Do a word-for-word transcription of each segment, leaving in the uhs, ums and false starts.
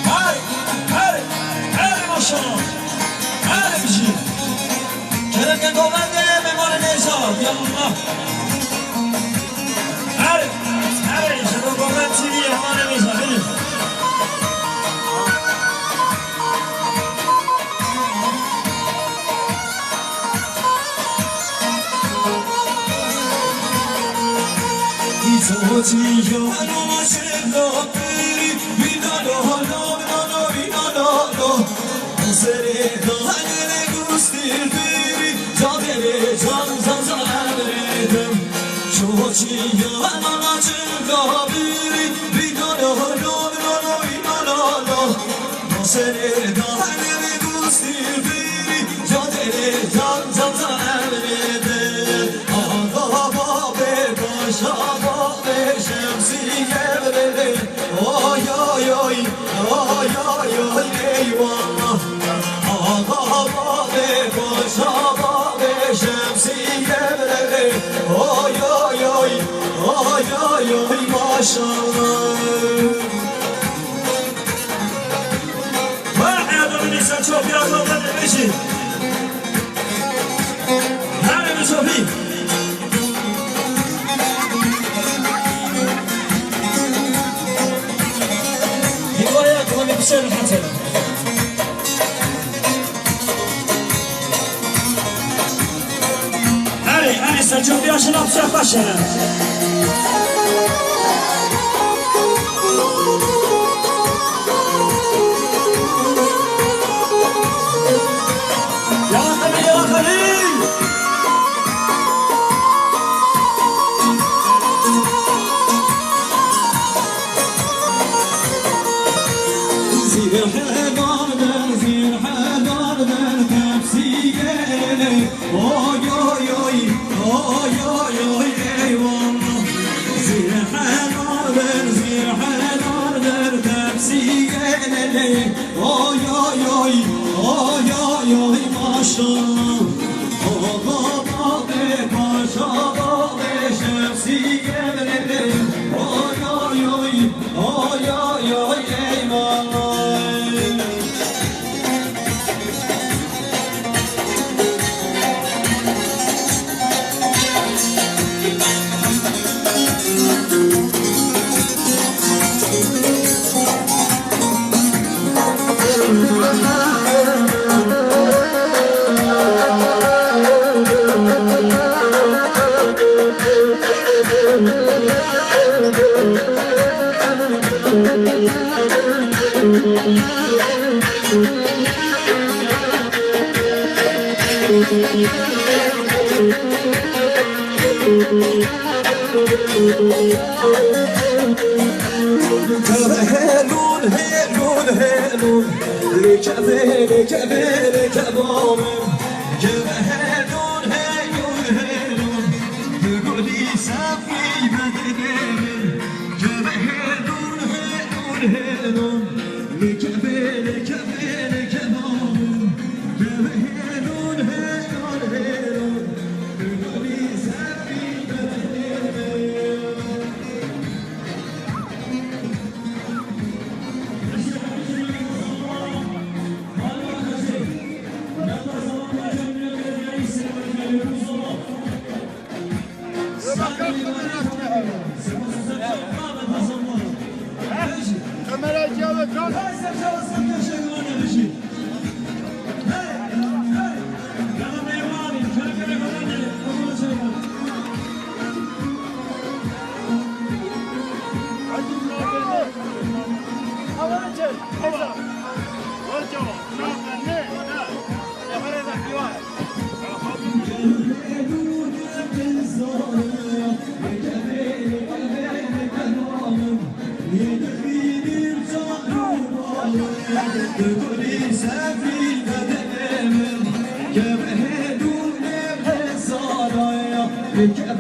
Her, her, her maşallah. Her bir şey. Kerem Govende, Memoli Neyza, yanına. Her, her, Kerem Govende T V, Memoli Neyza, benim. Vay, adamın insan çok bir adamdan demişim. Hadi bir sofî. Hikaya kullanıp bir şey mi hatırladın? Erê, erê, Selçuk, ya şuna bir şey başla. Ya Xelîl, ya Xelîl. Zîrhedan ben, zîrhedan ben, tepsî gelê. Oy, oy, oy, oy, oy, oy, eyvallah. Zîrhedan ben, zîrhedan ben, tepsî gelê. Oy, oy, oy, oy, oy, oy, maşallah. Oba babê, paşa babê, şemsî gelê. Oy, oy, oy, oy, oy, oy, eyvallah. Helûn, helûn, helûn. Lê kevê, lê kevê, lê kevame. Kevê helûn, helûn, helûn. Bi gulî sefî bedilê min. Kevê helûn, helûn, helûn. Lê kevê, lê kevê, lê kevame. Kevê helûn, helûn, helûn. Bi gulî sefî bedilê min. Kamera cevap. Mîve,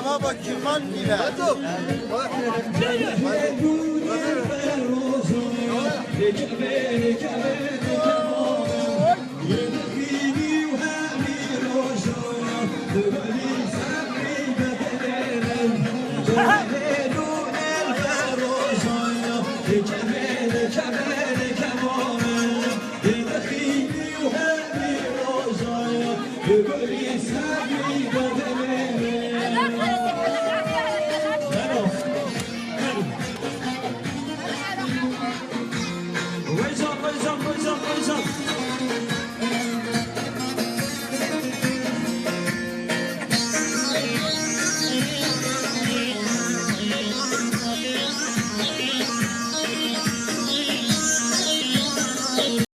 baba, kîman mîve.